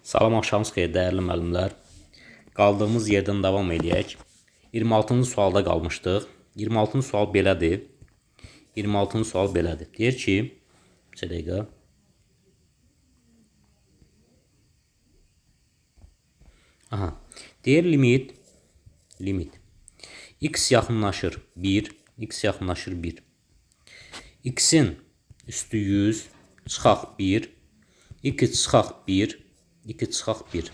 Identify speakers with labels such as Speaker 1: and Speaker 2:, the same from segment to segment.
Speaker 1: Salam, axşamınız xeyir dəyərli müəllimlər. Qaldığımız yerdən davam eləyək. 26-cı sualda qalmışdıq. 26-cı sual belədir. 26-cı sual belədir. Deyir ki, bir dəqiqə. Aha. Deyir limit x yaxınlaşır 1, x yaxınlaşır 1. X-in üstü 100, çıxaq 1, 2 çıxaq 1, 2 çıxaq 1.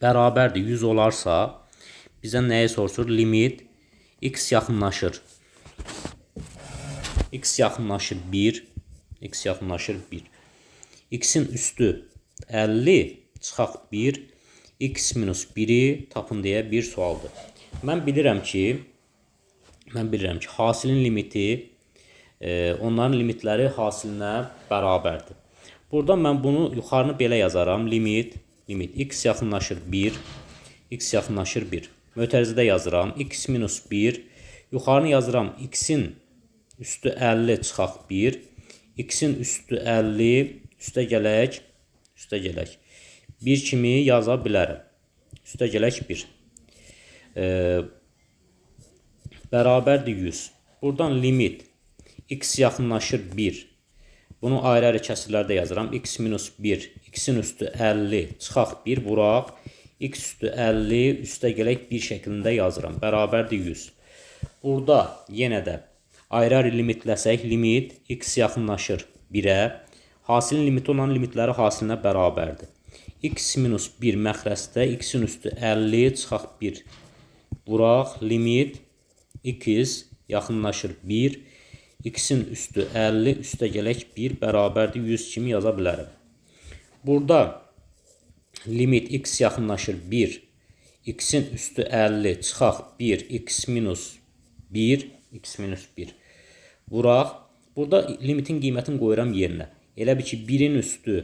Speaker 1: Bərabərdir 100 olarsa, bizə nəyi soruşur? Limit x yaxınlaşır. X yaxınlaşır 1, x yaxınlaşır 1. X-in üstü 50, çıxaq 1, x minus 1-i tapın deyə bir sualdır. Mən bilirəm ki, hasilin limiti, onların limitləri hasilinə bərabərdir. Burada mən bunu yuxarını belə yazaram. Limit x yaxınlaşır 1, x yaxınlaşır 1. Mötərizədə yazıram. X minus 1, yuxarını yazıram. X-in üstü 50 çıxaq 1, x-in üstü 50, üstə gələk, 1 kimi yaza bilərəm. Üstə gələk 1. Bərabərdir 100. Buradan limit x yaxınlaşır 1. Bunu ayrı-ayrı kəsirlərdə yazıram. X minus 1, x-in üstü 50, çıxaq 1, vuraq. X üstü 50, üstə gələk 1 şəklində yazıram. Bərabərdir 100. Burada yenə də ayrı-ayrı limitləsək, limit x yaxınlaşır 1-ə. Hasilin limiti olan limitləri hasilinə bərabərdir. X minus 1 məxrəstə, x-in üstü 50, çıxaq 1, vuraq. Limit x yaxınlaşır 1. X-in üstü 50, üstə gələk 1 bərabərdir 100 kimi yaza bilərəm. Burada limit x yaxınlaşır 1, x-in üstü 50, çıxaq 1, x minus 1, x minus 1. Vuraq. Burada limitin qiymətini qoyuram yerinə. Elə bil ki, 1-in üstü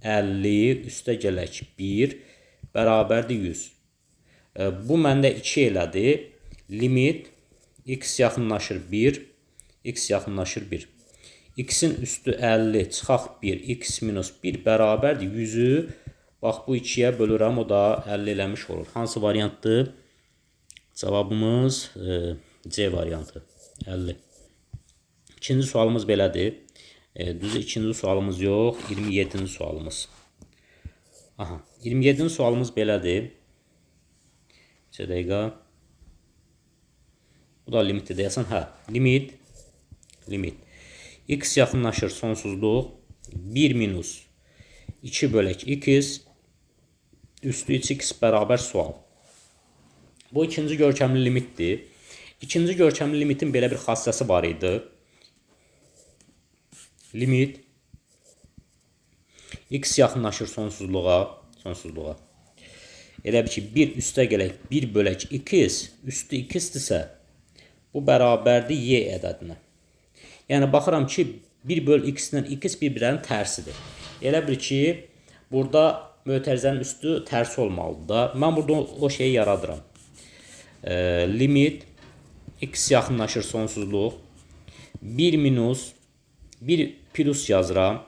Speaker 1: 50, üstə gələk 1, bərabərdir 100. Bu məndə 2 elədi. Limit x yaxınlaşır 1, x yaxınlaşır 1. X-in üstü 50, çıxaq 1, x minus 1 bərabərdir 100-ü. Bax, bu 2-yə bölürəm, o da 50 eləmiş olur. Hansı variantdır? Cavabımız C variantı, 50. İkinci sualımız belədir. Düzü ikinci sualımız yox, 27-ci sualımız. Aha, 27-ci sualımız belədir. Bir dəqiqə. Bu da limitdir deyəsən. Hə, limit. X yaxınlaşır sonsuzluq. 1 minus 2 bölək x üstü 3x bərabər sual. Bu ikinci görkəmli limitdir. İkinci görkəmli limitin belə bir xassəsi var idi. Limit x yaxınlaşır sonsuzluğa, sonsuzluğa. Elə bil ki, 1 üstə gələk 1 bölək x üstü x-dirsə, bu bərabərdir y ədədinə. Yəni, baxıram ki, 1 böl x-lə x bir-birlərinin tərsidir. Elə bil ki, burada mötərizənin üstü tərsi olmalıdır da. Mən burada o şeyi yaradıram. Limit x yaxınlaşır sonsuzluq. 1 minus 1 plus yazıram.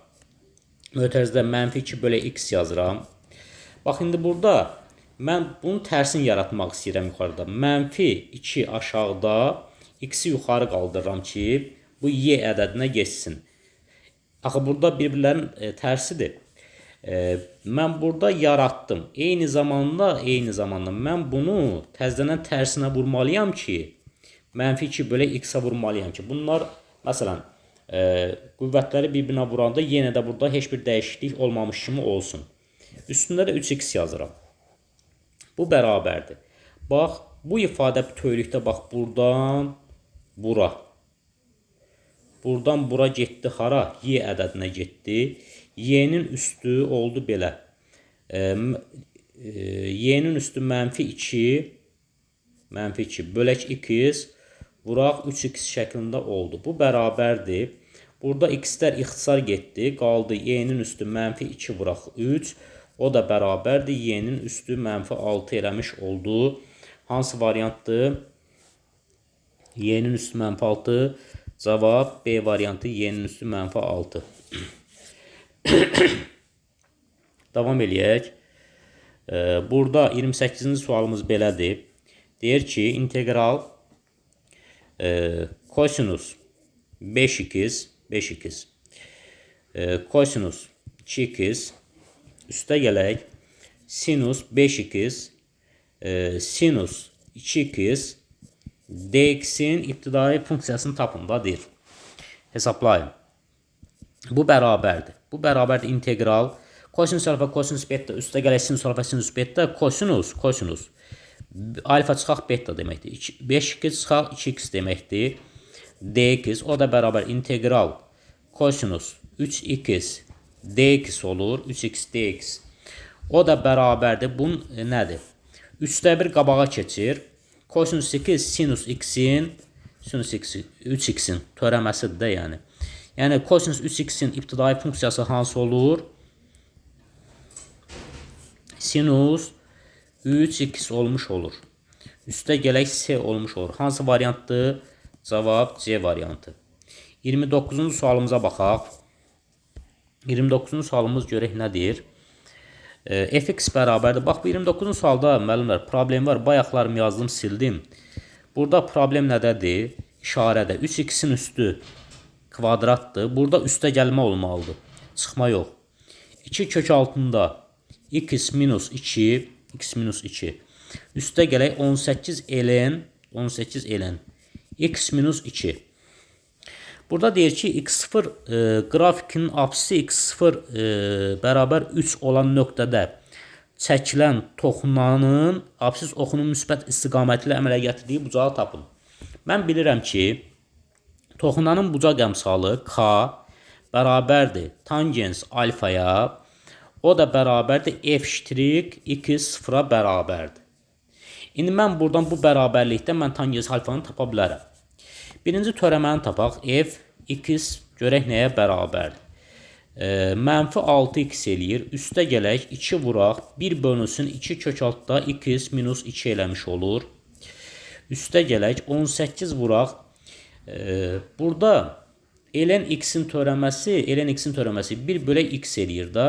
Speaker 1: Mötərizədə mənfi 2 bölə x yazıram. Bax, indi burada mən bunun tərsini yaratmaq istəyirəm yuxarıda. Mənfi 2 aşağıda, x-i yuxarı qaldırıram ki, bu y ədədinə geçsin. Axı, burada bir-birlərinin tərsidir. Mən burada yaratdım. Eyni zamanda mən bunu təzədən tərsinə vurmalıyam ki, mənfi 2 bölə x-ə vurmalıyam ki, bunlar, məsələn, qüvvətləri bir-birinə vuranda yenə də burada heç bir dəyişiklik olmamış kimi olsun. Üstündə də 3x yazıram. Bu bərabərdir. Bax, bu ifadə bütövlükdə bax, buradan bura. Buradan bura getdi hara? Y ədədinə getdi. Y-nin üstü oldu belə. Y-nin üstü mənfi 2, mənfi 2 bölək x, vuraq 3x şəklində oldu. Bu bərabərdir. Burada x-lər ixtisar getdi. Qaldı y-nin üstü mənfi 2 vuraq 3. O da bərabərdir. Y-nin üstü mənfi 6 eləmiş oldu. Hansı variantdır? Y-nin üstü mənfi 6. Cavab B variantı, y-nin üstü mənfi 6. Davam eləyək. Burada 28-ci sualımız belədir. Deyir ki, integral kosinus 5x, 5x, kosinus 2x, üstə gələk, sinus 5x, sinus 2x dx-in ibtidai funksiyasını tapın da deyir. Hesablayın. Bu bərabərdir. Bu bərabərdir integral kosinus alfa, kosinus beta, üstə gələk sinus alfa, sinus beta, kosinus, kosinus alfa çıxaq beta deməkdir. 5x çıxaq 2x deməkdir. Dx, o da bərabər integral kosinus 3x dx olur. 3x dx. O da bərabərdir. Bunun nədir? 3-də 1 qabağa keçir. Kosinus 2 sinus x-in sinus x 3x-in törəməsidir də yəni. Yəni kosinus 3x-in ibtidai funksiyası hansı olur? Sinus 3x olmuş olur. Üstə gələk C olmuş olur. Hansı variantdır? Cavab C variantı. 29-cu sualımıza baxaq. 29-cu sualımız görək nə deyir? Fx bərabərdir. Bax, bu 29-cu sualda müəllimlər problem var. Bayaqlarım yazdım, sildim. Burada problem nədədir? İşarədə. 3x-in üstü kvadratdır. Burada üstə gəlmə olmalıdır. Çıxma yox. 2 kök altında x minus 2, x minus 2. Üstə gələk 18 ln, 18 ln x minus 2. Burada deyir ki, x0 qrafikinin apsisi x0 bərabər 3 olan nöqtədə çəkilən toxunanın apsis oxunun müsbət istiqaməti ilə əmələ gətirdiyi bucağı tapın. Mən bilirəm ki, toxunanın bucaq əmsalı K bərabərdir tangens alfaya, o da bərabərdir f ştrik x0-a bərabərdir. İndi mən buradan bu bərabərlikdə mən tangens alfanı tapa bilərəm. Birinci törəməni tapaq. F, x görək nəyə bərabərdir. Mənfi 6x eləyir. Üstə gələk 2 vuraq. 1 bölünsün 2 kök altda x minus 2 eləmiş olur. Üstə gələk 18 vuraq. Burada ln x-in törəməsi, ln x-in törəməsi 1 bölək x eləyir da.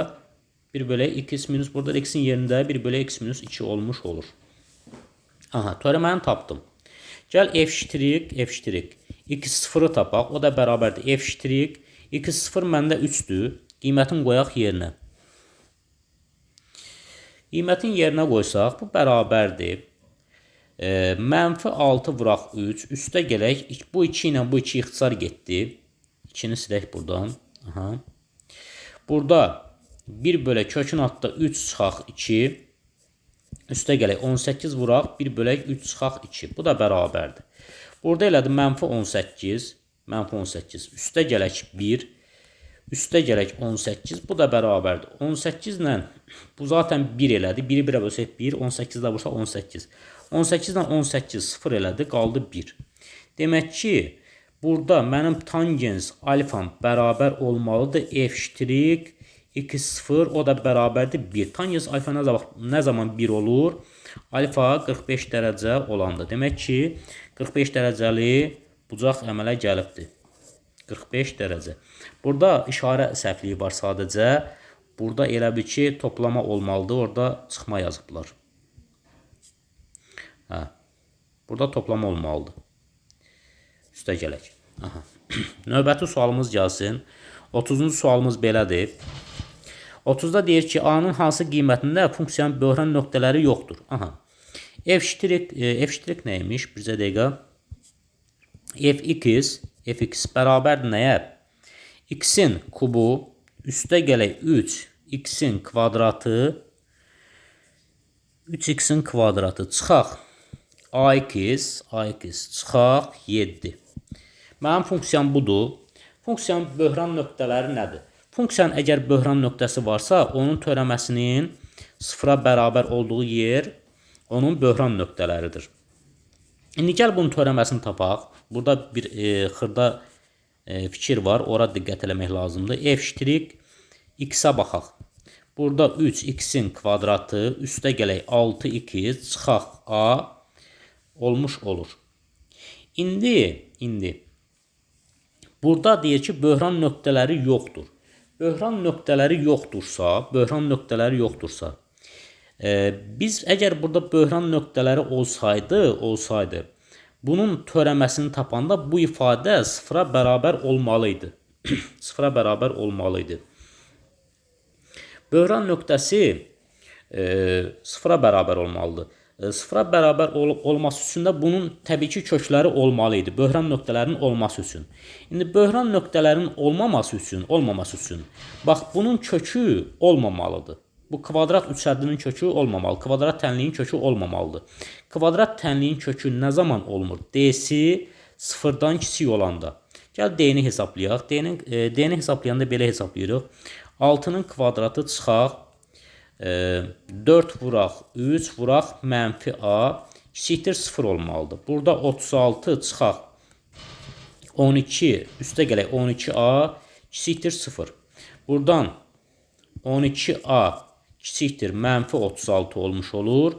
Speaker 1: 1 bölək x minus, burada x-in yerində 1 bölək x minus 2 olmuş olur. Aha, törəməni tapdım. Gəl f ştrik, f ştrik. X0-ı tapaq. O da bərabərdir. F ştrik. X0 məndə 3-dür. Qiymətini qoyaq yerinə. Qiymətin yerinə qoysaq, bu bərabərdir. Mənfi 6 vuraq 3. Üstə gələk. Bu 2 ilə bu 2 ixtisar getdi. 2-ni silək buradan. Aha. Burada 1 bölək kökün altında 3 çıxaq 2. Üstə gələk 18 vuraq 1 bölək 3 çıxaq 2. Bu da bərabərdir. Burada elədi mənfi 18. Mənfi 18. Üstə gələk 1. Üstə gələk 18. Bu da bərabərdir. 18 ilə bu zaten 1 elədi. 1-i 1-ə bölsək 1. 18 də vursa 18. 18 ilə 18 0 elədi. Qaldı 1. Demək ki, burada mənim tangens alfam bərabər olmalıdır. F ştrik x0 o da bərabərdir 1. Tangens alfa nə zaman 1 olur? Alfa 45 dərəcə olanda. Demək ki, 45 dərəcəli bucaq əmələ gəlibdir. 45 dərəcə. Burada işarə səhvliyi var sadəcə. Burada elə bil ki, toplama olmalıdır. Orada çıxma yazıblar. Hə. Burada toplama olmalıdır. Üstə gələk. Aha. Növbəti sualımız gəlsin. 30-cu sualımız belədir. 30-da deyir ki, A-nın hansı qiymətində funksiyanın böhran nöqtələri yoxdur. Aha. F ştrik, F ştrik nəymiş? Bircə dəqiqə. Fx, fx bərabərdir nəyə? X-in kubu üstə gələk 3, x-in kvadratı 3x-in kvadratı çıxaq ax, ax çıxaq 7. Mənim funksiyam budur. Funksiyanın böhran nöqtələri nədir? Funksiyanın əgər böhran nöqtəsi varsa, onun törəməsinin sıfıra bərabər olduğu yer onun böhran nöqtələridir. İndi gəl bunun törəməsini tapaq. Burada bir xırda fikir var. Ora diqqət eləmək lazımdır. F ştrik x-a baxaq. Burada 3x-in kvadratı üstə gələk 6x çıxaq a olmuş olur. İndi burada deyir ki, böhran nöqtələri yoxdur. Böhran nöqtələri yoxdursa, biz əgər burada böhran nöqtələri olsaydı, bunun törəməsini tapanda bu ifadə sıfıra bərabər olmalı idi. Sıfıra bərabər olmalı idi. Böhran nöqtəsi sıfıra bərabər olmalıdır. Sıfıra bərabər olması üçün də bunun təbii ki kökləri olmalı idi. Böhran nöqtələrinin olması üçün. İndi böhran nöqtələrinin olmaması üçün, bax bunun kökü olmamalıdır. Bu kvadrat üçhəddinin kökü olmamalı. Kvadrat tənliyin kökü olmamalıdır. Kvadrat tənliyin kökü nə zaman olmur? D-si sıfırdan kiçik olanda. Gəl D-ni hesablayaq. D-ni hesablayanda belə hesablayırıq. 6-nın kvadratı çıxaq. 4 vuraq 3 vuraq mənfi A kiçikdir 0 olmalıdır. Burada 36 çıxaq 12 üstə gələk 12A kiçikdir 0. Buradan 12A kiçikdir mənfi 36 olmuş olur.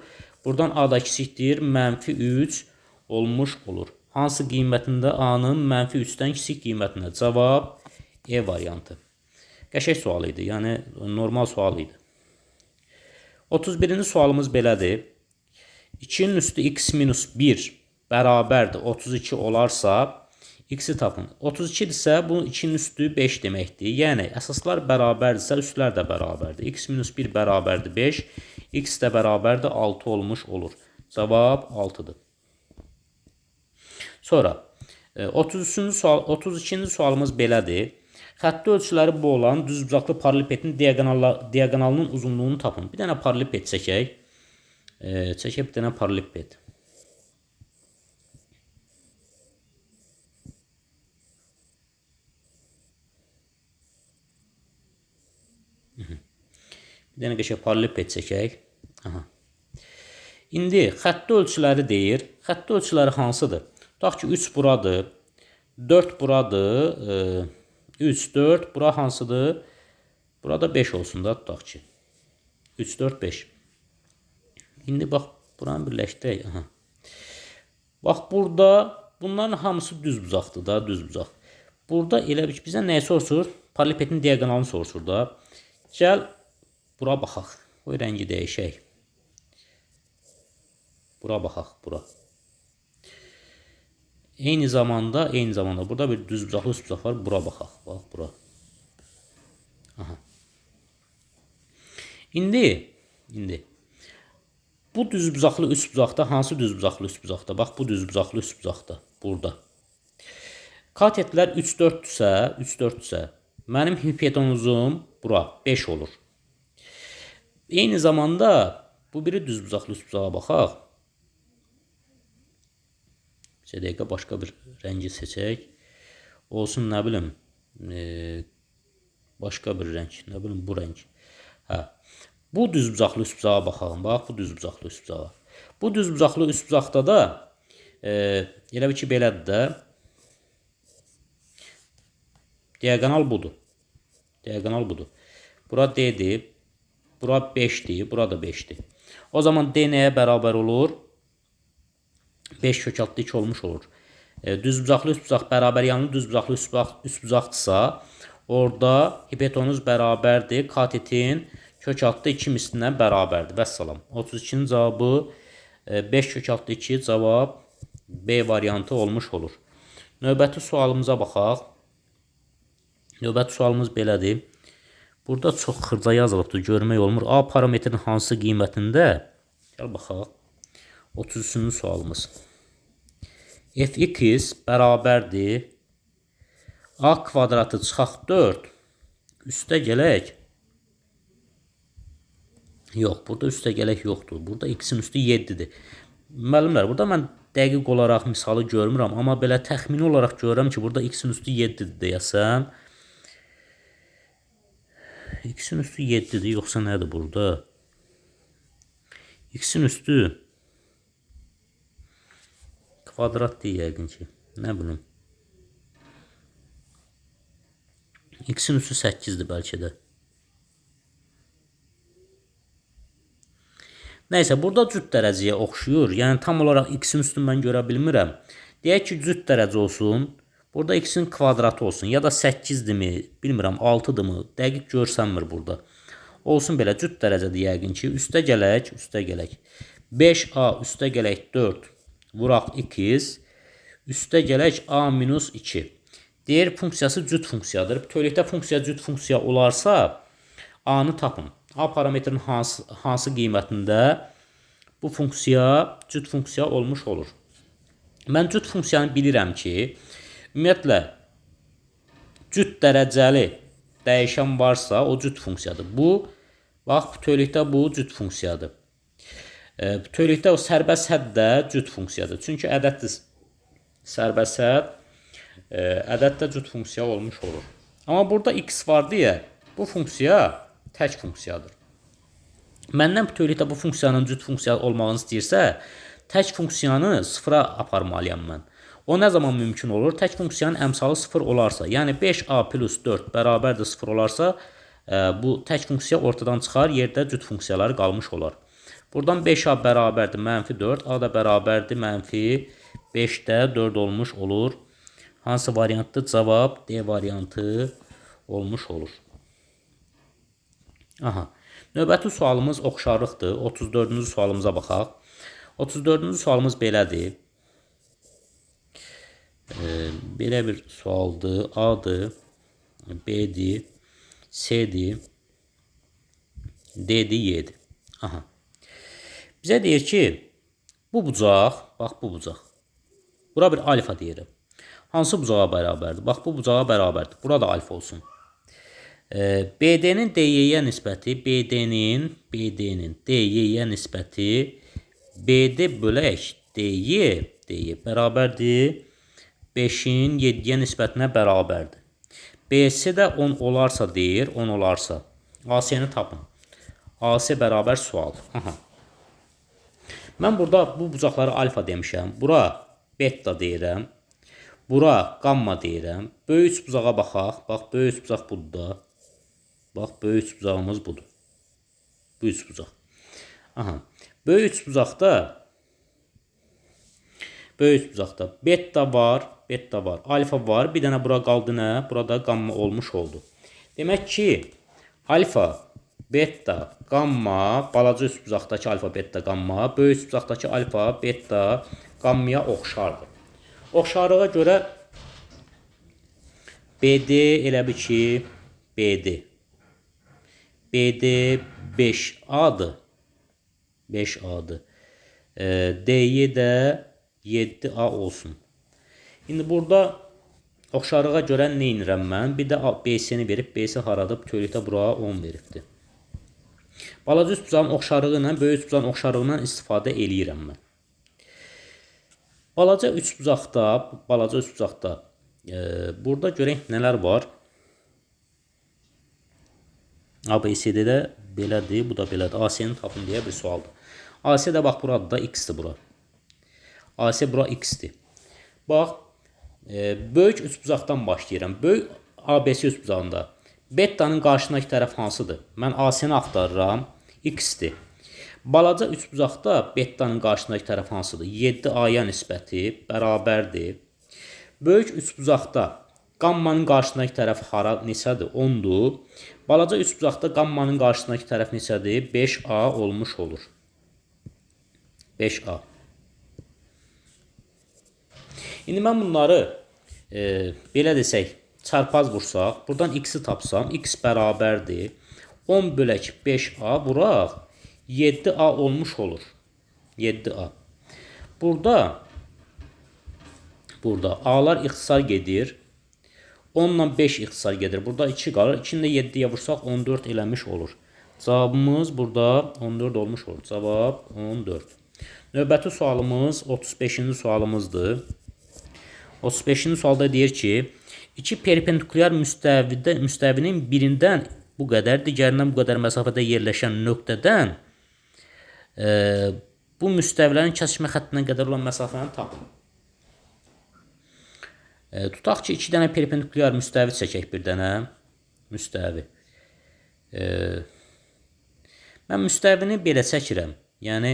Speaker 1: Buradan A da kiçikdir mənfi 3 olmuş olur. Hansı qiymətində A-nın mənfi 3-dən kiçik qiymətində? Cavab E variantı. Qəşəng sual idi, yəni normal sual idi. 31-ci sualımız belədir. 2-nin üstü x minus 1 bərabərdir 32 olarsa, x-i tapın. 32-dirsə, bu 2-nin üstü 5 deməkdir. Yəni, əsaslar bərabərdirsə, üstlər də bərabərdir. X minus 1 bərabərdir 5, x də bərabərdir 6 olmuş olur. Cavab 6-dır. Sonra, 32-ci sualımız belədir. Xətti ölçüləri bu olan düzbucaqlı parallelepipedin diaqonalının uzunluğunu tapın. Bir dənə parallelepiped çəkək. Çəkək bir dənə parallelepiped. Bir dənə qəşəng parallelepiped çəkək. Aha. İndi xətti ölçüləri deyir. Xətti ölçüləri hansıdır? Tutaq ki, 3 buradır, 4 buradır, 3, 4, bura hansıdır? Burada 5 olsun da, tutaq ki. 3, 4, 5. İndi bax, buranı birləşdirək. Aha. Bax, burada bunların hamısı düz bucaqdır da, düz bucaq. Burada elə bir ki, bizə nəyi soruşur? Parallelepipedin diaqonalını soruşur da. Gəl, bura baxaq. Qoy rəngi dəyişək. Bura baxaq, bura. Eyni zamanda burada bir düz bucaqlı üst bucaq var. Bura baxaq. Bax, bura. Aha. İndi bu düz bucaqlı üst bucaqda hansı düz bucaqlı üst bucaqda? Bax, bu düz bucaqlı üst bucaqda. Burada. Katetlər 3, 4-dürsə, 3, 4-dürsə, mənim hipotenuzum bura 5 olur. Eyni zamanda bu biri düz bucaqlı üst bucağa baxaq. Bir dəqiqə başqa bir rəngi seçək. Olsun, nə bilim, başqa bir rəng, nə bilim, bu rəng. Hə. Bu düz bucaqlı üst bucağa baxalım. Bax, bu düz bucaqlı üst bucağa. Bu düz bucaqlı üst bucaqda da elə bir ki, belədir də. Diaqonal budur. Diaqonal budur. Bura D-dir, bura 5-dir, bura da 5-dir. O zaman D nəyə bərabər olur? 5 kök altı 2 olmuş olur. Düz bucaqlı üst bucaq bərabər yanlı düz bucaqlı üst bucaqdırsa, orada hipotenuz bərabərdir. Katetin kök altı 2 mislindən bərabərdir. Vəssalam. 32-nin cavabı 5 kök altı 2 cavab B variantı olmuş olur. Növbəti sualımıza baxaq. Növbəti sualımız belədir. Burada çox xırda yazılıbdır, görmək olmur. A parametrinin hansı qiymətində? Gəl baxaq. 33-cü sualımız. Fx bərabərdir. A kvadratı çıxaq 4. Üstə gələk. Yox, burada üstə gələk yoxdur. Burada x-in üstü 7-dir. Müəllimlər, burada mən dəqiq olaraq misalı görmürəm, amma belə təxmini olaraq görürəm ki, burada x-in üstü 7-dir deyəsən. X-in üstü 7-dir, yoxsa nədir burada? X-in üstü kvadrat deyil yəqin ki. Nə bilim. X-in üstü 8-dir bəlkə də. Nəysə, burada cüt dərəcəyə oxşuyur. Yəni, tam olaraq x-in üstünü mən görə bilmirəm. Deyək ki, cüt dərəcə olsun. Burada x-in kvadratı olsun. Ya da 8-dirmi, bilmirəm, 6-dırmı? Dəqiq görsənmir burada. Olsun belə, cüt dərəcədir yəqin ki. Üstə gələk, üstə gələk. 5a üstə gələk 4, vuraq x, üstə gələk a minus 2. Deyir, funksiyası cüt funksiyadır. Bütövlükdə funksiya cüt funksiya olarsa, a-nı tapın. A parametrinin hansı qiymətində bu funksiya cüt funksiya olmuş olur. Mən cüt funksiyanı bilirəm ki, ümumiyyətlə, cüt dərəcəli dəyişən varsa, o cüt funksiyadır. Bu, bax, bütövlükdə bu cüt funksiyadır. Bütövlükdə o sərbəst hədd də cüt funksiyadır. Çünki ədəddir sərbəst hədd, ədəd də cüt funksiya olmuş olur. Amma burada x var deyə bu funksiya tək funksiyadır. Məndən bütövlükdə bu funksiyanın cüt funksiya olmağını istəyirsə, tək funksiyanı sıfıra aparmalıyam mən. O nə zaman mümkün olur? Tək funksiyanın əmsalı 0 olarsa, yəni 5a plus 4 bərabərdir 0 olarsa, bu tək funksiya ortadan çıxar, yerdə cüt funksiyaları qalmış olar. Buradan 5a bərabərdir mənfi 4, a da bərabərdir mənfi 5-də 4 olmuş olur. Hansı variantdır? Cavab D variantı olmuş olur. Aha. Növbəti sualımız oxşarlıqdır. 34-cü sualımıza baxaq. 34-cü sualımız belədir. Belə bir sualdır. A-dır, B-dir, C-dir, D-dir, Y-dir. Aha. Bizə deyir ki, bu bucaq, bax bu bucaq. Bura bir alfa deyirəm. Hansı bucağa bərabərdir? Bax bu bucağa bərabərdir. Bura da alfa olsun. BD-nin DY-yə nisbəti, BD-nin DY-yə nisbəti BD bölək DY bərabərdir 5-in 7-yə nisbətinə bərabərdir. BC də 10 olarsa deyir, 10 olarsa. AC-ni tapın. AC bərabər sual. Aha. Mən burada bu bucaqları alfa demişəm. Bura beta deyirəm. Bura qamma deyirəm. Böyük bucağa baxaq. Bax, böyük bucaq budur da. Bax, böyük bucağımız budur. Bu üç bucaq. Aha. Böyük bucaqda beta var, beta var, alfa var. Bir dənə bura qaldı nə? Burada qamma olmuş oldu. Demək ki, alfa, beta, qamma, balaca üç bucaqdakı alfa, beta, qamma, böyük bucaqdakı alfa, beta, qammaya oxşardır. Oxşarlığa görə BD elə bil ki, BD. BD 5A-dır. 5A-dır. DY də 7A olsun. İndi burada oxşarlığa görə nə edirəm mən? Bir də BC-ni verib, BC haradır? Bütövlükdə bura 10 veribdir. Balaca üç bucağın oxşarlığı ilə böyük üç bucağın oxşarlığından istifadə eləyirəm mən. Balaca üç bucaqda, burada görək nələr var. ABCD-də belədir, bu da belədir. AC-ni tapın deyə bir sualdır. AC də bax buradır da, X-dir bura. AC bura X-dir. Bax, böyük üçbucaqdan başlayıram. Böyük ABC üçbucağında betanın qarşısındakı tərəf hansıdır? Mən AC-ni axtarıram. X-dir. Balaca üçbucaqda betanın qarşısındakı tərəf hansıdır? 7A-ya nisbəti bərabərdir. Böyük üçbucaqda qammanın qarşısındakı tərəf hara neçədir? 10-dur. Balaca üçbucaqda qammanın qarşısındakı tərəf neçədir? 5A olmuş olur. 5A. İndi mən bunları belə desək, çarpaz vursaq, buradan x-i tapsam, x bərabərdir. 10 bölək 5A vuraq, 7A olmuş olur. 7A. Burada A-lar ixtisar gedir. 10 ilə 5 ixtisar gedir. Burada 2 qalır. 2-ni də 7-yə vursaq 14 eləmiş olur. Cavabımız burada 14 olmuş olur. Cavab 14. Növbəti sualımız 35-ci sualımızdır. 35-ci sualda deyir ki, iki perpendikulyar müstəvinin birindən bu qədər, digərindən bu qədər məsafədə yerləşən nöqtədən bu müstəvilərin kəsişmə xəttinə qədər olan məsafəni tapın. Tutaq ki, iki dənə perpendikulyar müstəvi çəkək, bir dənə müstəvi. Mən müstəvini belə çəkirəm. Yəni,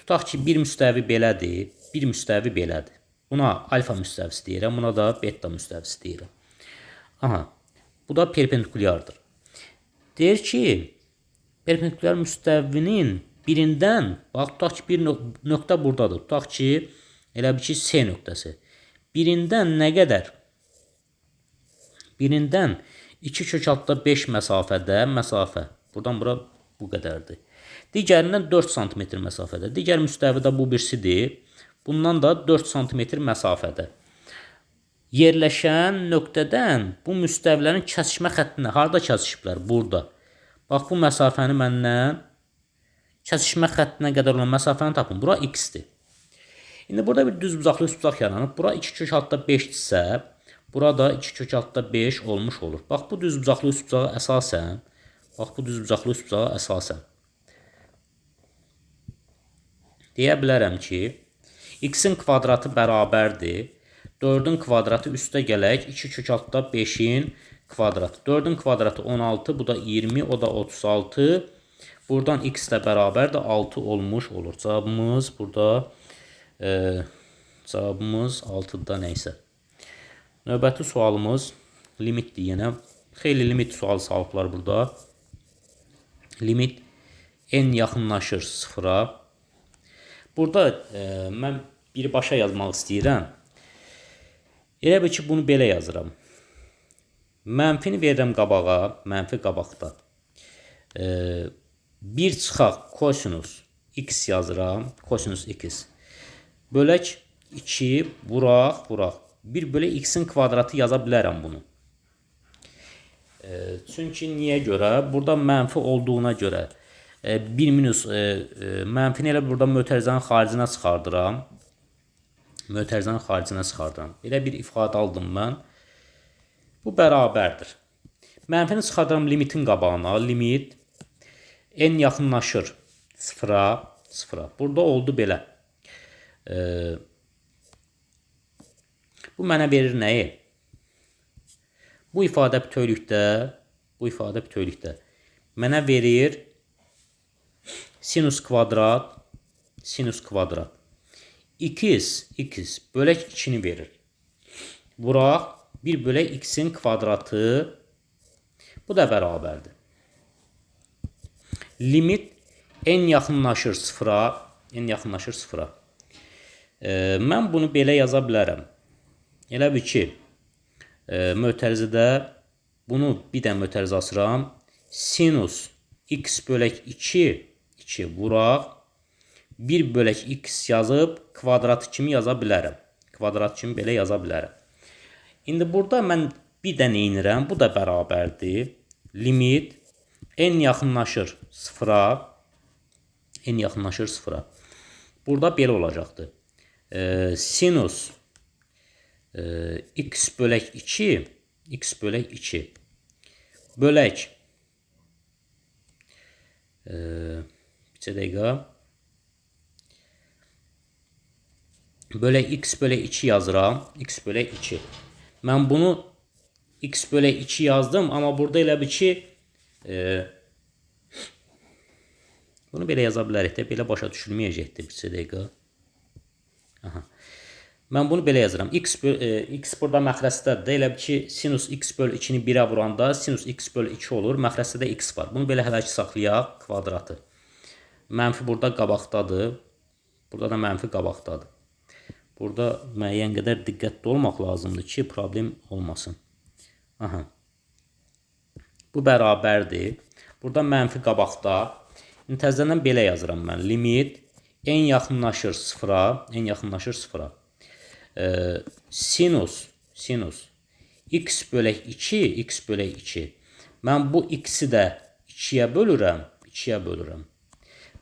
Speaker 1: tutaq ki, bir müstəvi belədir, bir müstəvi belədir. Buna alfa müstəvisi deyirəm, buna da beta müstəvisi deyirəm. Aha, bu da perpendikulyardır. Deyir ki, perpendikulyar müstəvinin birindən, bax, tutaq ki, bir nöqtə buradadır. Tutaq ki, elə bil ki, C nöqtəsi. Birindən nə qədər? Birindən 2 kök altda 5 məsafədə, məsafə. Buradan bura bu qədərdir. Digərindən 4 sm məsafədə. Digər müstəvi də bu birisidir. Bundan da 4 sm məsafədə. Yerləşən nöqtədən bu müstəvilərin kəsişmə xəttinə harada kəsişiblər? Burada. Bax, bu məsafəni məndən kəsişmə xəttinə qədər olan məsafəni tapın. Bura x-dir. İndi burada bir düzbucaqlı üstbucaq yaranıb. Bura 2 kök altda 5-dirsə, burada 2 kök altda 5 olmuş olur. Bax, bu düzbucaqlı üstbucağa əsasən, bax, bu düzbucaqlı üstbucağa əsasən deyə bilərəm ki, x-in kvadratı bərabərdir. 4-ün kvadratı üstə gələk 2 kök altda 5-in kvadratı. 4-ün kvadratı 16, bu da 20, o da 36. Buradan x də bərabərdir 6 olmuş olur. Cavabımız burada cavabımız 6-da nəysə. Növbəti sualımız limitdir yenə. Xeyli limit sualı salıblar burada. Limit n yaxınlaşır sıfıra. Burada mən birbaşa yazmaq istəyirəm. Elə bil ki, bunu belə yazıram. Mənfini verirəm qabağa, mənfi qabaqda. 1 çıxaq kosinus x yazıram, kosinus x. Bölək 2, vuraq, vuraq. 1 bölək x-in kvadratı yaza bilərəm bunu. Çünki niyə görə? Burada mənfi olduğuna görə 1 minus mənfini elə burada mötərizənin xaricinə çıxardıram. Mötərizənin xaricinə çıxardıram. Belə bir ifadə aldım mən. Bu bərabərdir. Mənfini çıxardıram limitin qabağına. Limit n yaxınlaşır sıfıra, sıfıra. Burada oldu belə. Bu mənə verir nəyi? Bu ifadə bütövlükdə, bu ifadə bütövlükdə mənə verir sinus kvadrat, sinus kvadrat. x, x bölək 2-ni verir. Vuraq 1 bölək x-in kvadratı, bu da bərabərdir. Limit n yaxınlaşır sıfıra, n yaxınlaşır sıfıra. Mən bunu belə yaza bilərəm. Elə bil ki, mötərizədə bunu bir də mötərizə asıram. Sinus x bölək 2, 2 vuraq 1 bölək x yazıb kvadratı kimi yaza bilərəm. Kvadrat kimi belə yaza bilərəm. İndi burada mən bir də nə edirəm? Bu da bərabərdir. Limit n yaxınlaşır sıfıra. N yaxınlaşır sıfıra. Burada belə olacaqdır. Sinus x bölək 2, x bölək 2 bölək bir dəqiqə bölək x bölək 2 yazıram. X bölək 2. Mən bunu x bölək 2 yazdım, amma burada elə bil ki bunu belə yaza bilərik də, belə başa düşülməyəcəkdir bir dəqiqə. Aha. Mən bunu belə yazıram. X, x burada məxrəstədir. Elə bil ki, sinus x böl 2-ni 1-ə vuranda sinus x böl 2 olur. Məxrəstə də x var. Bunu belə hələ ki saxlayaq kvadratı. Mənfi burada qabaqdadır. Burada da mənfi qabaqdadır. Burada müəyyən qədər diqqətli olmaq lazımdır ki, problem olmasın. Aha. Bu bərabərdir. Burada mənfi qabaqda. İndi təzədən belə yazıram mən. Limit n yaxınlaşır sıfıra, n yaxınlaşır sıfıra. Sinus, sinus x bölək 2, x bölək 2. Mən bu x-i də 2-yə bölürəm, 2-yə bölürəm.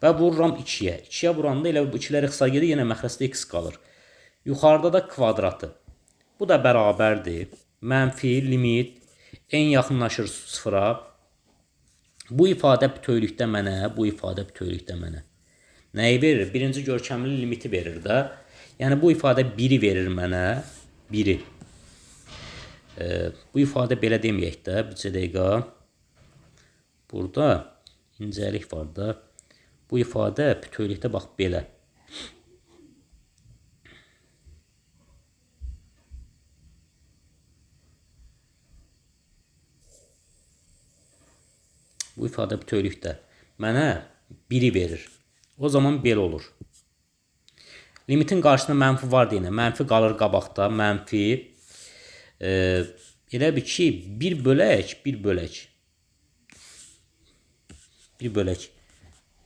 Speaker 1: Və vururam 2-yə. 2-yə vuranda elə bu 2-lər ixtisar gedir, yenə məxrəcdə x qalır. Yuxarıda da kvadratı. Bu da bərabərdir. Mənfi limit n yaxınlaşır sıfıra. Bu ifadə bütövlükdə mənə, bu ifadə bütövlükdə mənə nəyi verir? Birinci görkəmli limiti verir də. Yəni bu ifadə 1-i verir mənə. 1-i. Bu ifadə belə deməyək də. Bir dəqiqə. Burada incəlik var da. Bu ifadə bütövlükdə bax belə. Bu ifadə bütövlükdə mənə 1-i verir. O zaman belə olur. Limitin qarşısında mənfi var deyənə, mənfi qalır qabaqda, mənfi. Elə bil ki, 1 bölək, 1 bölək. 1 bölək.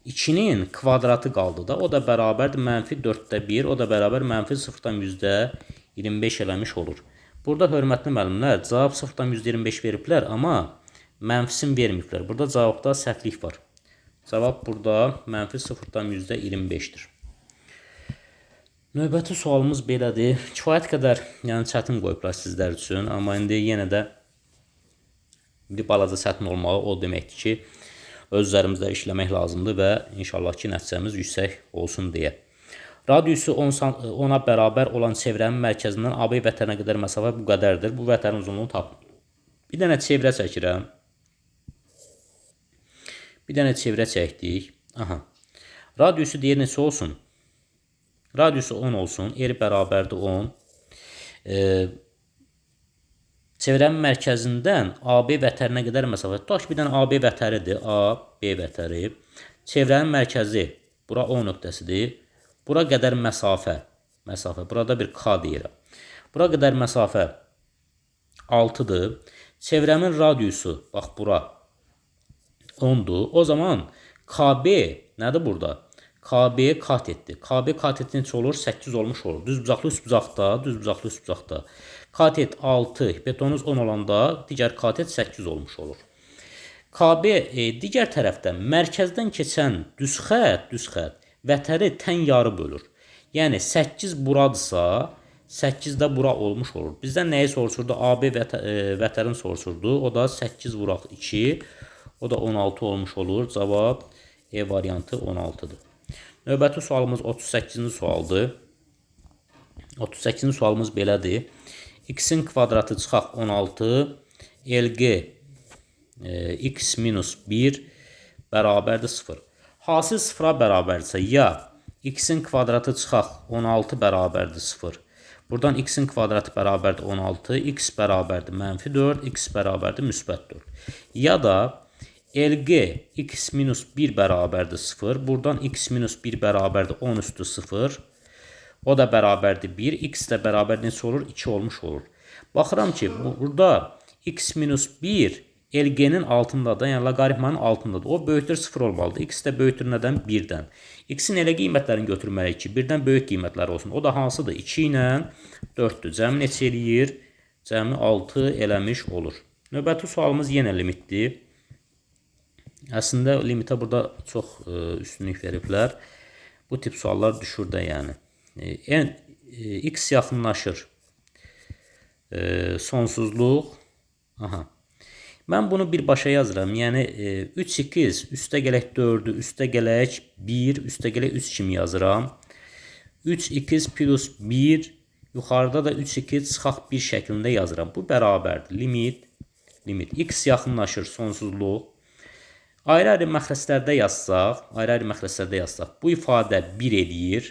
Speaker 1: 2-nin kvadratı qaldı da. O da bərabərdir mənfi 4-də 1. O da bərabər mənfi 0,25 eləmiş olur. Burada hörmətli müəllimlər, cavab 0,25 veriblər, amma mənfisini verməyiblər. Burada cavabda səhvlik var. Cavab burada mənfi 0,25-dir. Növbəti sualımız belədir. Kifayət qədər yəni çətin qoyublar sizlər üçün, amma indi yenə də bir balaca çətin olmağı o deməkdir ki, öz üzərimizdə işləmək lazımdır və inşallah ki, nəticəmiz yüksək olsun deyə. Radiusu 10-a bərabər olan çevrənin mərkəzindən AB vətərinə qədər məsafə bu qədərdir. Bu vətərin uzunluğunu tapın. Bir dənə çevrə çəkirəm. Bir dənə çevrə çəkdik. Aha. Radiusu deyir neçə olsun? Radiusu 10 olsun. R bərabərdir 10. Çevrənin mərkəzindən AB vətərinə qədər məsafə. Tutaq ki, bir dənə AB vətəridir. A, B vətəri. Çevrənin mərkəzi bura O nöqtəsidir. Bura qədər məsafə. Məsafə. Burada bir K deyirəm. Bura qədər məsafə 6-dır. Çevrəmin radiusu, bax bura 10-dur. O zaman KB nədir burada? KB katetdir. KB katet neçə olur? 8 olmuş olur. Düzbucaqlı üçbucaqda, düzbucaqlı üçbucaqda. Katet 6, hipotenuz 10 olanda digər katet 8 olmuş olur. KB digər tərəfdən mərkəzdən keçən düz xətt vətəri tən yarı bölür. Yəni 8 buradırsa, 8 də bura olmuş olur. Bizdən nəyi soruşurdu? AB vətərin soruşurdu. O da 8 vuraq 2, o da 16 olmuş olur. Cavab E variantı 16-dır. Növbəti sualımız 38-ci sualdır. 38-ci sualımız belədir. X-in kvadratı çıxaq 16, LG x minus 1 bərabərdir 0. Hasil 0-a bərabərdirsə, ya x-in kvadratı çıxaq 16 bərabərdir 0. Buradan x-in kvadratı bərabərdir 16, x bərabərdir mənfi 4, x bərabərdir müsbət 4. Ya da LG x minus 1 bərabərdir 0. Buradan x minus 1 bərabərdir 10 üstü 0. O da bərabərdir 1. X də bərabər neçə olur? 2 olmuş olur. Baxıram ki, burada x minus 1 LG-nin altındadır. Yəni loqaritmanın altındadır. O böyükdür 0 olmalıdır. X də böyükdür nədən? 1-dən. X-in elə qiymətlərini götürməliyik ki, 1-dən böyük qiymətlər olsun. O da hansıdır? 2 ilə 4-dür. Cəmi neçə eləyir? Cəmi 6 eləmiş olur. Növbəti sualımız yenə limitdir. Əslində limitə burada çox üstünlük veriblər. Bu tip suallar düşür də yəni. X yaxınlaşır. Sonsuzluq. Aha. Mən bunu birbaşa yazıram. Yəni 3x üstə gələk 4-ü, üstə gələk 1, üstə gələk 3 kimi yazıram. 3x plus 1, yuxarıda da 3x çıxaq 1 şəklində yazıram. Bu bərabərdir. Limit, limit. X yaxınlaşır sonsuzluq. Ayrı-ayrı məxrəclərdə yazsaq, ayrı-ayrı məxrəclərdə yazsaq, bu ifadə 1 eləyir.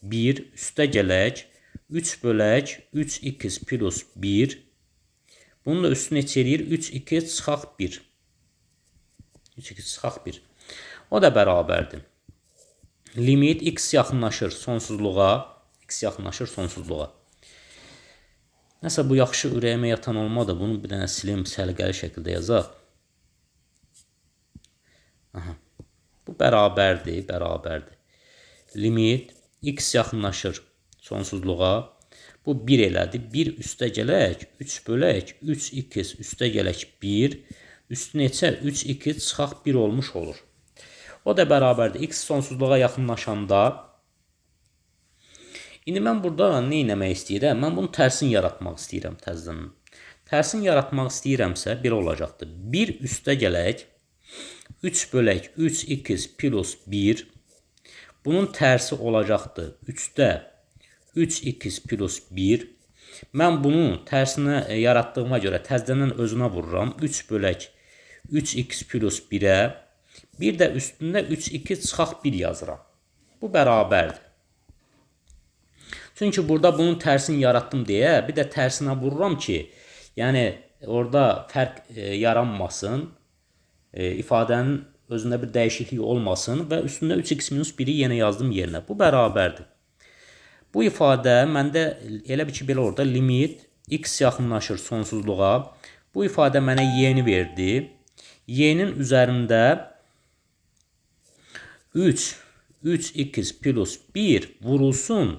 Speaker 1: 1 üstə gələk 3 bölək 3x plus 1. Bunun da üstünə neçə eləyir? 3x çıxaq 1. 3x çıxaq 1. O da bərabərdir. Limit x yaxınlaşır sonsuzluğa. X yaxınlaşır sonsuzluğa. Nəsə bu yaxşı ürəyimə yatan olmadı. Bunu bir dənə silim, səliqəli şəkildə yazaq. Aha. Bu bərabərdir, bərabərdir. Limit x yaxınlaşır sonsuzluğa. Bu 1 elədi. 1 üstə gələk 3 bölək 3x üstə gələk 1. Üstü neçə? 3x çıxaq 1 olmuş olur. O da bərabərdir. X sonsuzluğa yaxınlaşanda. İndi mən burada nə etmək istəyirəm? Mən bunun tərsini yaratmaq istəyirəm təzədən. Tərsini yaratmaq istəyirəmsə belə olacaqdır. 1 üstə gələk 3 bölək 3x plus 1. Bunun tərsi olacaqdır. 3-də 3x plus 1. Mən bunu tərsinə yaratdığıma görə təzədən özünə vururam. 3 bölək 3x plus 1-ə. Bir də üstündə 3x çıxaq 1 yazıram. Bu bərabərdir. Çünki burada bunun tərsini yaratdım deyə bir də tərsinə vururam ki, yəni orada fərq yaranmasın. İfadənin özündə bir dəyişiklik olmasın və üstündə 3x minus 1-i yenə yazdım yerinə. Bu bərabərdir. Bu ifadə məndə elə bir ki, belə orada limit x yaxınlaşır sonsuzluğa. Bu ifadə mənə y-ni verdi. Y-nin üzərində 3x plus 1 vurulsun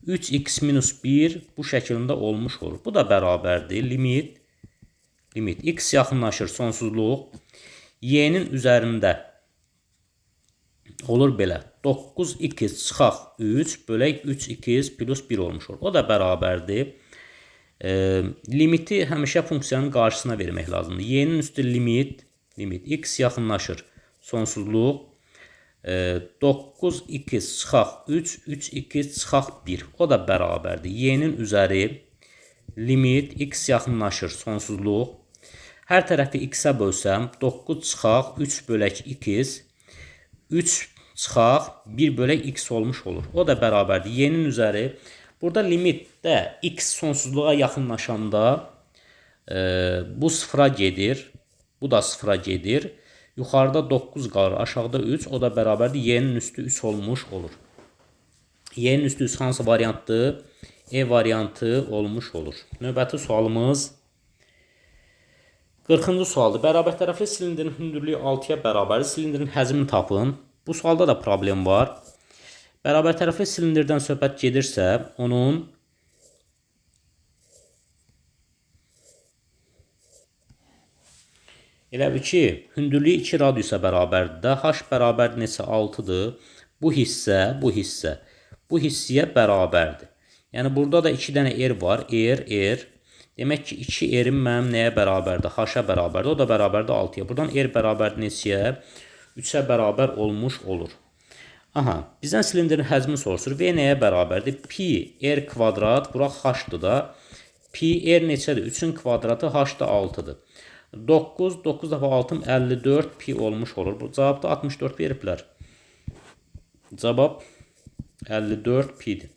Speaker 1: 3x minus 1 bu şəklində olmuş olur. Bu da bərabərdir. Limit x yaxınlaşır sonsuzluq. Y-nin üzərində olur belə. 9x çıxaq 3 bölək 3x plus 1 olmuş olur. O da bərabərdir. Limiti həmişə funksiyanın qarşısına vermək lazımdır. Y-nin üstü limit x yaxınlaşır sonsuzluq. 9x çıxaq 3, 3x çıxaq 1. O da bərabərdir. Y-nin üzəri limit x yaxınlaşır sonsuzluq. Hər tərəfi x-ə bölsəm 9 çıxaq 3 bölək x, 3 çıxaq 1 bölək x olmuş olur. O da bərabərdir. Y-nin üzəri. Burada limitdə x sonsuzluğa yaxınlaşanda bu sıfıra gedir. Bu da sıfıra gedir. Yuxarıda 9 qalır, aşağıda 3. O da bərabərdir. Y-nin üstü 3 olmuş olur. Y-nin üstü 3 hansı variantdır? E variantı olmuş olur. Növbəti sualımız 40-cı sualdır. Bərabər tərəfli silindirin hündürlüyü 6-ya bərabərdir. Silindirin həcmini tapın. Bu sualda da problem var. Bərabər tərəfli silindirdən söhbət gedirsə, onun elə bil ki, hündürlüyü 2 radiusa bərabərdir də. H bərabərdir neçə? 6-dır. Bu hissə, bu hissə. Bu hissəyə bərabərdir. Yəni, burada da 2 dənə R var. R, R. Demək ki, 2 R-im mənim nəyə bərabərdir? H-a bərabərdir. O da bərabərdir 6-ya. Buradan R bərabərdir neçəyə? 3-ə bərabər olmuş olur. Aha, bizdən silindirin həcmi soruşur. V nəyə bərabərdir? Pi R kvadrat, bura H-dır da. Pi R neçədir? 3-ün kvadratı, H da 6-dır. 9, 9 dəfə 6, 54 pi olmuş olur. Bu cavabda 64 veriblər. Cavab 54 pidir.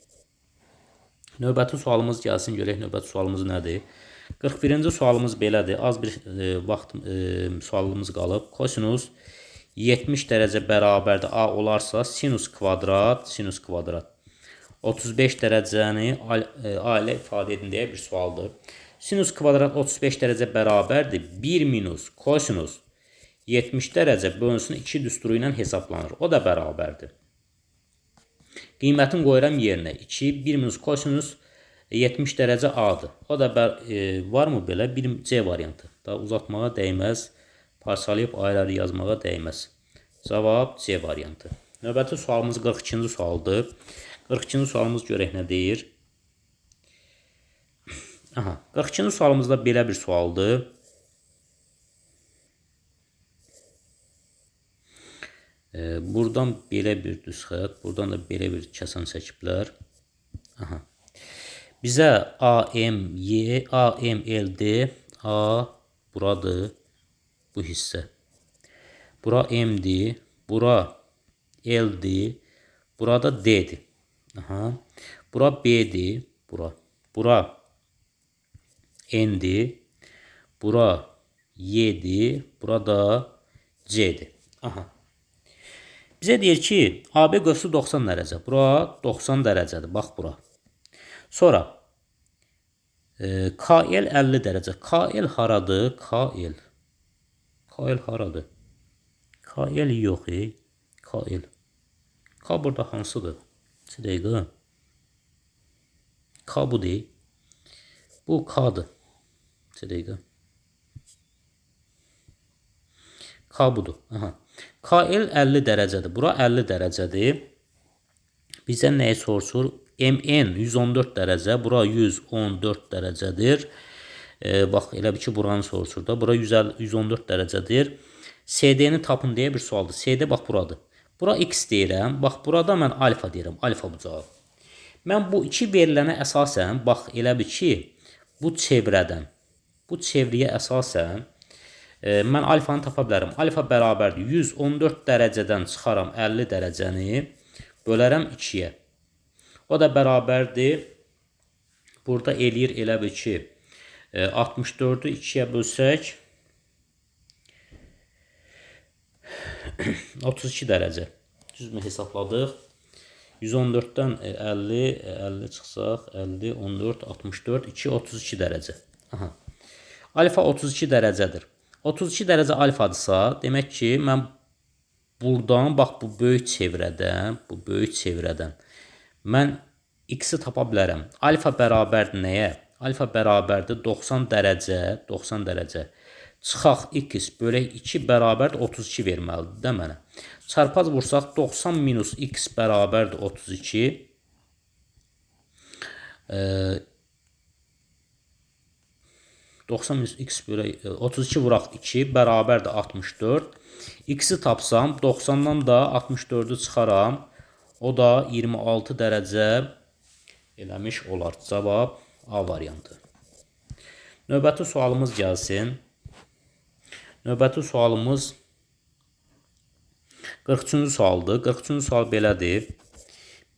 Speaker 1: Növbəti sualımız gəlsin, görək növbəti sualımız nədir? 41-ci sualımız belədir. Az bir vaxt sualımız qalıb. Kosinus 70 dərəcə bərabərdir A olarsa sinus kvadrat, sinus kvadrat. 35 dərəcəni A ilə ifadə edin deyə bir sualdır. Sinus kvadrat 35 dərəcə bərabərdir. 1 minus kosinus 70 dərəcə bölünsün 2 düsturu ilə hesablanır. O da bərabərdir. Qiymətini qoyuram yerinə. 2, 1 minus kosinus 70 dərəcə A-dır. O da varmı belə? Bir C variantı. Daha uzatmağa dəyməz. Parçalayıb ayrı-ayrı yazmağa dəyməz. Cavab C variantı. Növbəti sualımız 42-ci sualdır. 42-ci sualımız görək nə deyir. Aha, 42-ci sualımızda belə bir sualdır. Buradan belə bir düz xətt, buradan da belə bir kəsən çəkiblər. Aha. Bizə A, M, Y, A, M, L, D, A buradır bu hissə. Bura M-dir, bura L-dir, burada D-dir. Aha. Bura B-dir, bura. Bura N-dir, bura Y-dir, burada C-dir. Aha. Bizə deyir ki, AB qövsü 90 dərəcə. Bura 90 dərəcədir. Bax bura. Sonra KL 50 dərəcə. KL haradır? KL. KL haradır? KL yox. KL. K burada hansıdır? Bir dəqiqə. K bu deyil. Bu K-dır. Bir dəqiqə. K budur. Aha. KL 50 dərəcədir. Bura 50 dərəcədir. Bizə nəyi soruşur? MN 114 dərəcə. Bura 114 dərəcədir. Bax, elə bil ki, buranı soruşur da. Bura 114 dərəcədir. CD-ni tapın deyə bir sualdır. CD bax buradır. Bura X deyirəm. Bax, burada mən alfa deyirəm. Alfa bu cavab. Mən bu iki verilənə əsasən, bax, elə bil ki, bu çevrədən, bu çevriyə əsasən mən alfanı tapa bilərəm. Alfa bərabərdir. 114 dərəcədən çıxaram 50 dərəcəni, bölərəm 2-yə. O da bərabərdir. Burada eləyir elə bil ki, 64-ü 2-yə bölsək, 32 dərəcə. Düzmü hesabladıq? 114-dən 50, 50 çıxsaq, 50, 14, 64, 2, 32 dərəcə. Aha. Alfa 32 dərəcədir. 32 dərəcə alfadırsa, demək ki, mən buradan, bax bu böyük çevrədən, mən x-i tapa bilərəm. Alfa bərabərdir nəyə? Alfa bərabərdir 90 dərəcə, 90 dərəcə. Çıxaq x bölək 2 bərabərdir 32 verməlidir də mənə. Çarpaz vursaq 90 minus x bərabərdir 32. 90 minus x bölək 32 vuraq 2 bərabərdir 64. X-i tapsam 90-dan da 64-ü çıxaram. O da 26 dərəcə eləmiş olar. Cavab A variantı. Növbəti sualımız gəlsin. Növbəti sualımız 43-cü sualdır. 43-cü sual belədir.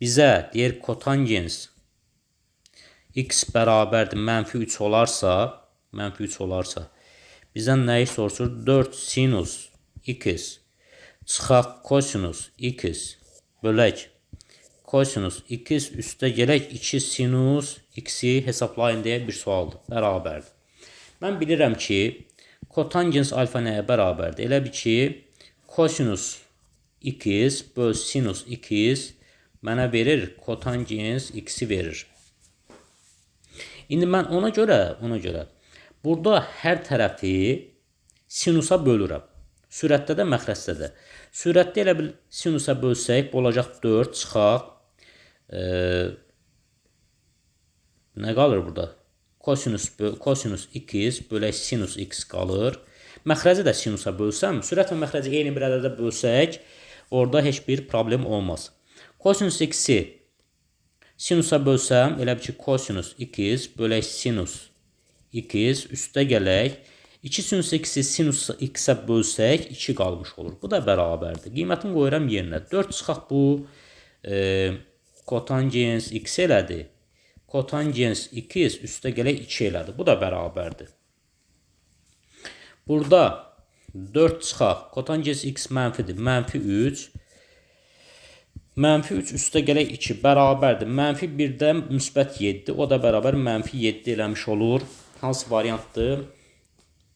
Speaker 1: Bizə deyir kotangens x bərabərdir mənfi 3 olarsa, mənfi 3 olarsa, bizdən nəyi soruşur? 4 sinus x çıxaq kosinus x bölək kosinus x üstə gələk 2 sinus x-i hesablayın deyə bir sualdır. Bərabərdir. Mən bilirəm ki, kotangens alfa nəyə bərabərdir? Elə bil ki, kosinus x böl sinus x mənə verir, kotangens x-i verir. İndi mən ona görə burada hər tərəfi sinusa bölürəm. Sürətdə də, məxrəcdə də. Sürətdə elə bil sinusa bölsək, bu olacaq 4 çıxaq. Nə qalır burada? Kosinus x bölək sinus x qalır. Məxrəci də sinusa bölsəm, sürət və məxrəci eyni bir ədədə bölsək, orada heç bir problem olmaz. Kosinus x-i sinusa bölsəm, elə bil ki, kosinus x bölək sinus x üstə gələk. 2 sinus x-i sinus x-ə bölsək, 2 qalmış olur. Bu da bərabərdir. Qiymətini qoyuram yerinə. 4 çıxaq bu kotangens x elədi. Kotangens x üstə gələk 2 elədi. Bu da bərabərdir. Burada 4 çıxaq. Kotangens x mənfidir. Mənfi 3. Mənfi 3 üstə gələk 2 bərabərdir. Mənfi 1-dən müsbət 7. O da bərabər mənfi 7 eləmiş olur. Hansı variantdır?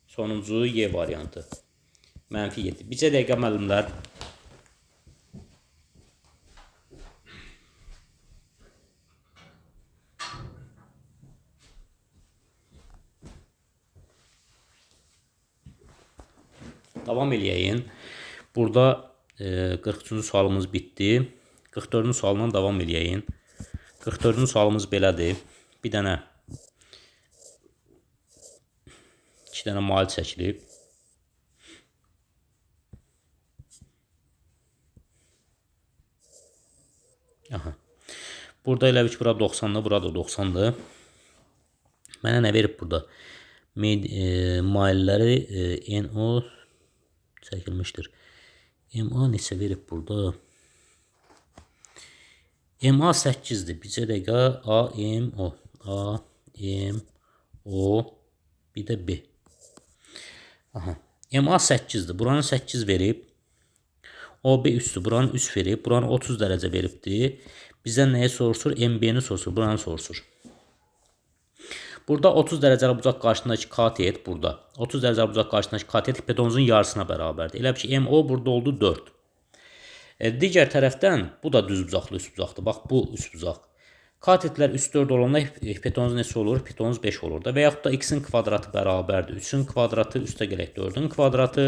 Speaker 1: Sonuncu Y variantı. Mənfi 7. Bircə dəqiqə müəllimlər. Davam eləyəyin. Burada 43-cü sualımız bitdi. 44-cü sualından davam eləyəyin. 44-cü sualımız belədir. Bir dənə, iki dənə mail çəkilib. Aha. Burada elə bil ki, bura 90-dır, bura da 90-dır. Mənə nə verib burada? Mailləri NO çəkilmişdir. MA neçə verib burada? MA 8-dir. Bircə dəqiqə A, M, O. A, M, O, bir də B. Aha. MA 8-dir. Buranı 8 verib. OB 3-dür. Buranı 3 verib. Buranı 30 dərəcə veribdir. Bizdən nəyi soruşur? MB-ni soruşur. Buranı soruşur. Burada 30 dərəcəli bucaq qarşısındakı katet burada. 30 dərəcəli bucaq qarşısındakı katet hipotenuzun yarısına bərabərdir. Elə bil ki, MO burada oldu 4. Digər tərəfdən bu da düz bucaqlı üçbucaqdır. Bax, bu üçbucaq. Katetlər 3, 4 olanda hipotenuz neçə olur? Hipotenuz 5 olur da. Və yaxud da x-in kvadratı bərabərdir. 3-ün kvadratı üstə gələk 4-ün kvadratı.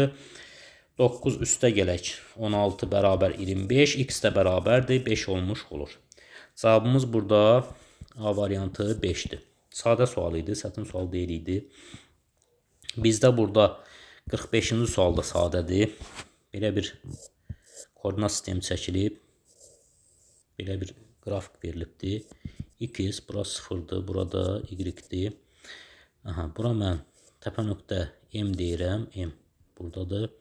Speaker 1: 9 üstə gələk 16 bərabər 25. X də bərabərdir. 5 olmuş olur. Cavabımız burada A variantı 5-dir. Sadə sual idi, çətin sual deyil idi. Bizdə burada 45-ci sual da sadədir. Belə bir koordinat sistemi çəkilib. Belə bir qrafik verilibdir. X, bura 0-dır, burada Y-dir. Aha, bura mən təpə nöqtə M deyirəm. M buradadır.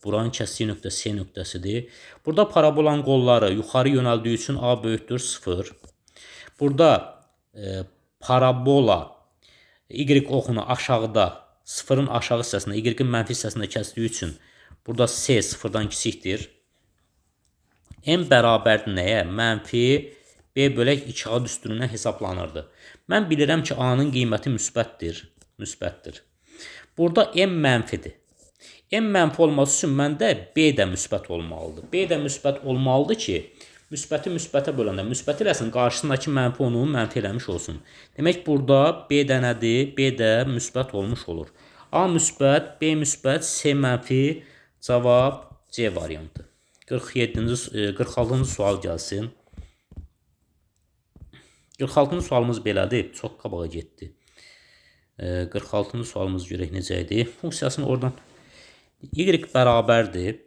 Speaker 1: Buranın kəsdiyi nöqtə C nöqtəsidir. Burada parabolanın qolları yuxarı yönəldiyi üçün A böyükdür 0. Burada parabola Y oxunu aşağıda, sıfırın aşağı hissəsində, Y-in mənfi hissəsində kəsdiyi üçün Burada C sıfırdan kiçikdir. M bərabərdir nəyə? Mənfi B bölək 2A düsturundan hesablanırdı. Mən bilirəm ki, A-nın qiyməti müsbətdir. Müsbətdir. Burada M mənfidir. M mənfi olması üçün məndə B də müsbət olmalıdır. B də müsbət olmalıdır ki, müsbəti müsbətə böləndə müsbət eləsin, qarşısındakı mənfi onu mənfi eləmiş olsun. Demək, burada B də nədir? B də müsbət olmuş olur. A müsbət, B müsbət, C mənfi, cavab C variantı. 47-ci, 46-cı sual gəlsin. 46-cı sualımız belədir. Çox qabağa getdi. 46-cı sualımız görək necə idi. Funksiyasını oradan y bərabərdir.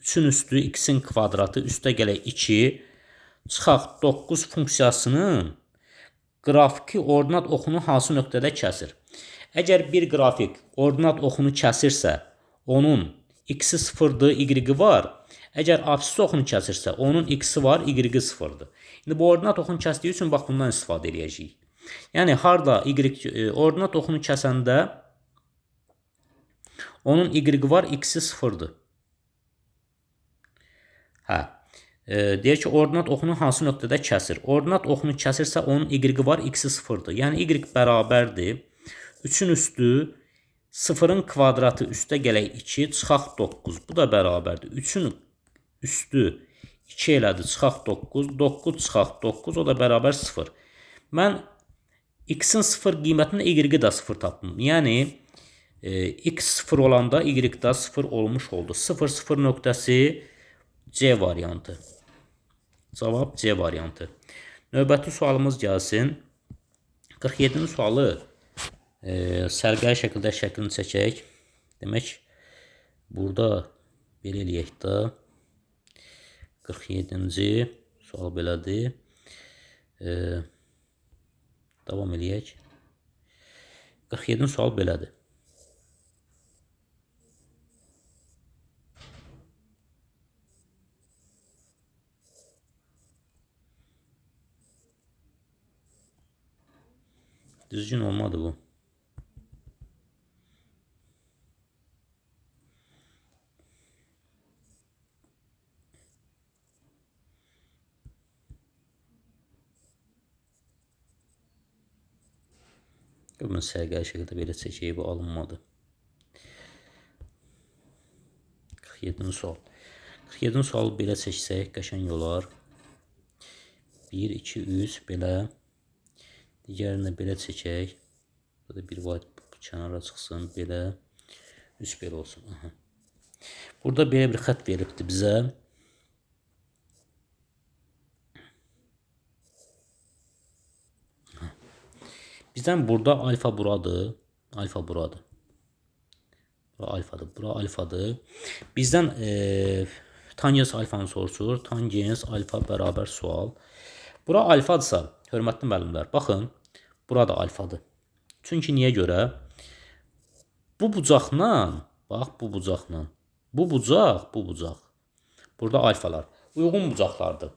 Speaker 1: 3-ün üstü x-in kvadratı üstə gələk 2. Çıxaq 9 funksiyasının qrafiki ordinat oxunu hansı nöqtədə kəsir? Əgər bir qrafik ordinat oxunu kəsirsə, onun x-i 0-dır, y-i var. Əgər abssis oxunu kəsirsə, onun x-i var, y-i 0-dır. İndi bu ordinat oxunu kəsdiyi üçün bax bundan istifadə eləyəcəyik. Yəni harda y ordinat oxunu kəsəndə onun y var, x-i 0-dır. Hə. Deyir ki, ordinat oxunu hansı nöqtədə kəsir? Ordinat oxunu kəsirsə, onun y var, x-i 0-dır. Yəni y bərabərdir. 3-ün üstü 0-ın kvadratı üstə gələk 2, çıxaq 9. Bu da bərabərdir. 3-ün üstü 2 elədi, çıxaq 9. 9 çıxaq 9, o da bərabər 0. Mən x-in 0 qiymətində y-i də 0 tapdım. Yəni x 0 olanda y də 0 olmuş oldu. 0, 0 nöqtəsi C variantı. Cavab C variantı. Növbəti sualımız gəlsin. 47-ci sualı səliqəli şəkildə şəklini çəkək. Demək, burada belə eləyək də. 47-ci sual belədir. Davam eləyək. 47-ci sual belədir. Düzgün olmadı bu. Bunu səliqəli şəkildə belə çəkək, bu alınmadı. 47-ci sual. 47-ci sualı belə çəksək qəşəng olar. 1, 2, 3 belə. Digərini də belə çəkək. Burada bir vahid kənara çıxsın. Belə. 3 belə olsun. Aha. Burada belə bir xətt veribdir bizə. Aha. Bizdən burada alfa buradır. Alfa buradır. Bura alfadır. Bura alfadır. Bizdən tangens alfanı soruşur. Tangens alfa bərabər sual. Bura alfadırsa, hörmətli müəllimlər, baxın, bura da alfadır. Çünki niyə görə? Bu bucaqla, bax, bu bucaqla, bu bucaq, bu bucaq. Burada alfalar uyğun bucaqlardır.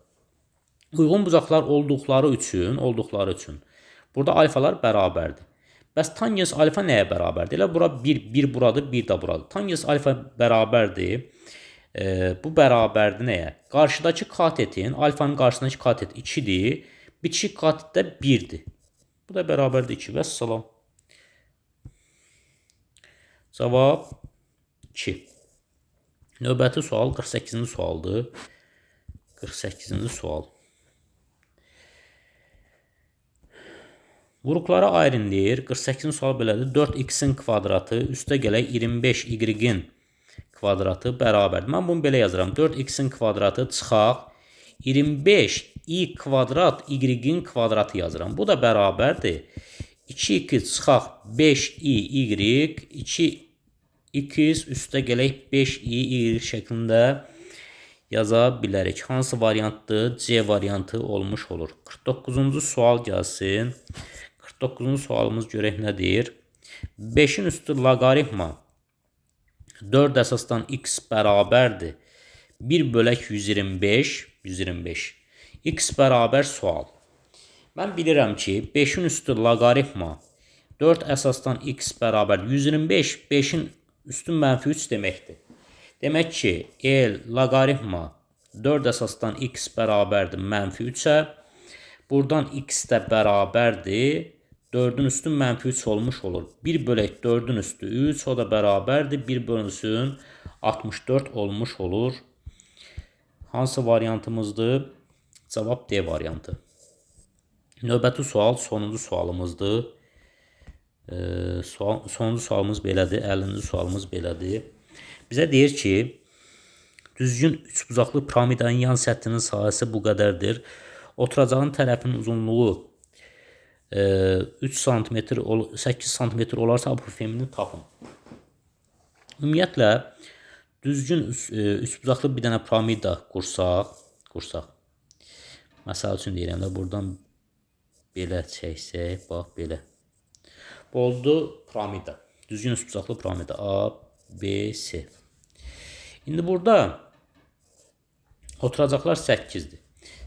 Speaker 1: Uyğun bucaqlar olduqları üçün burada alfalar bərabərdir. Bəs tangens alfa nəyə bərabərdir? Elə bura 1, 1 buradır, 1 də buradır. Tangens alfa bərabərdir. Bu bərabərdir nəyə? Qarşıdakı katetin, alfanın qarşısındakı katet 2-dir. Bitişik katet də 1-dir. Bu da bərabərdir 2. Vəssalam. Cavab 2. Növbəti sual 48-ci sualdır. 48-ci sual. Vuruqlara ayrın deyir. 48-ci sual belədir. 4x-in kvadratı üstə gələk 25y-in kvadratı bərabərdir. Mən bunu belə yazıram. 4x-in kvadratı çıxaq 25y kvadrat y-in kvadratı yazıram. Bu da bərabərdir. 2x çıxaq 5y y 2x üstə gələk 5y y şəklində yaza bilərik. Hansı variantdır? C variantı olmuş olur. 49-cu sual gəlsin. 49-cu sualımız görək nə deyir? 5-in üstü loqaritma 4 əsasdan x bərabərdir. 1 bölək 125, 125. X bərabər sual. Mən bilirəm ki, 5-in üstü loqaritma 4 əsasdan x bərabər 125, 5-in üstü mənfi 3 deməkdir. Demək ki, L loqaritma 4 əsasdan x bərabərdir mənfi 3-ə. Buradan x də bərabərdir 4-ün üstü mənfi 3 olmuş olur. 1 bölək 4-ün üstü 3, o da bərabərdir 1 bölünsün 64 olmuş olur. Hansı variantımızdır? Cavab D variantı. Növbəti sual sonuncu sualımızdır. Sonuncu sualımız belədir. 50-ci sualımız belədir. Bizə deyir ki, düzgün üçbucaqlı piramidanın yan səthinin sahəsi bu qədərdir. Oturacağın tərəfinin uzunluğu 3 cm, 8 cm olarsa apofemini tapın. Ümumiyyətlə, düzgün üçbucaqlı bir dənə piramida qursaq. Məsəl üçün deyirəm də, buradan belə çəksək, bax belə. Bu oldu piramida. Düzgün üçbucaqlı piramida. A, B, C. İndi burada oturacaqlar 8-dir.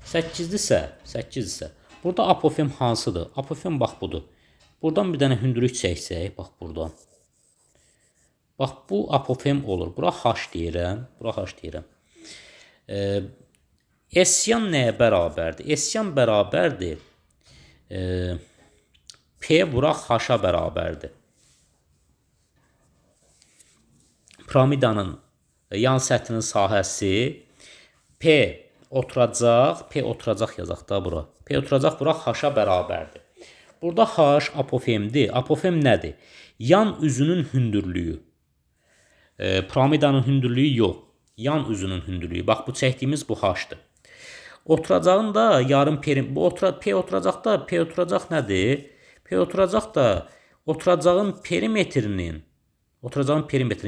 Speaker 1: 8-dirsə, 8-dirsə, burada apofem hansıdır? Apofem bax budur. Buradan bir dənə hündürlük çəksək, bax buradan. Bax bu apofem olur. Bura H deyirəm. Bura H deyirəm. S-yan nəyə bərabərdir? S-yan bərabərdir. P vuraq H-a bərabərdir. Piramidanın yan səthinin sahəsi P oturacaq, P oturacaq yazaq da bura. P oturacaq bura H-a bərabərdir. Burada H apofemdir. Apofem nədir? Yan üzünün hündürlüyü. Piramidanın hündürlüyü yox. Yan üzünün hündürlüyü. Bax bu çəkdiyimiz bu H-dır. Oturacağın da yarım perim. Bu P oturacaq da P oturacaq nədir? P oturacaq da oturacağın perimetrinin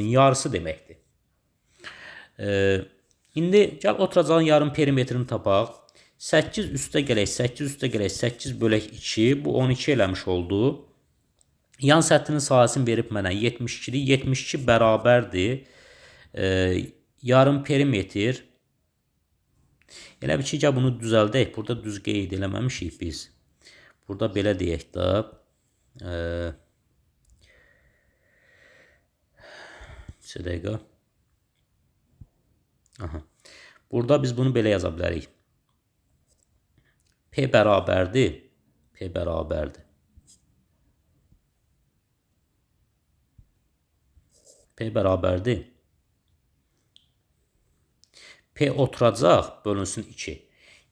Speaker 1: yarısı deməkdir. İndi gəl oturacağın yarım perimetrini tapaq. 8 üstə gələk, 8 üstə gələk, 8 bölək 2. Bu 12 eləmiş oldu. Yan səthinin sahəsini verib mənə 72-dir. 72 bərabərdir. Yarım perimetr. Elə bir ki, gəl bunu düzəldək. Burada düz qeyd eləməmişik biz. Burada belə deyək də. Bir dəqiqə. Aha. Burada biz bunu belə yaza bilərik. P bərabərdir. P bərabərdir. P bərabərdir. P oturacaq bölünsün 2.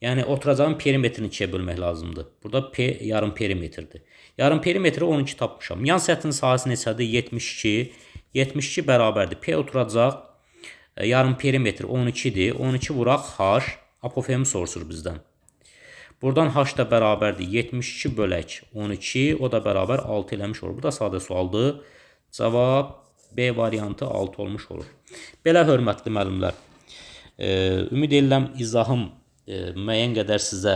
Speaker 1: Yəni oturacağın perimetrini 2-yə bölmək lazımdır. Burada P yarım perimetrdir. Yarım perimetri 12 tapmışam. Yan səthinin sahəsi neçədir? 72. 72 bərabərdir. P oturacaq yarım perimetr 12-dir. 12 vuraq H. Apofemi soruşur bizdən. Buradan H da bərabərdir. 72 bölək 12. O da bərabər 6 eləmiş olur. Bu da sadə sualdır. Cavab B variantı 6 olmuş olur. Belə hörmətli müəllimlər. Ümid edirəm izahım müəyyən qədər sizə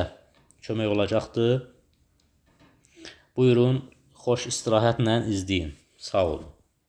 Speaker 1: kömək olacaqdır. Buyurun, xoş istirahətlə izləyin. Sağ olun.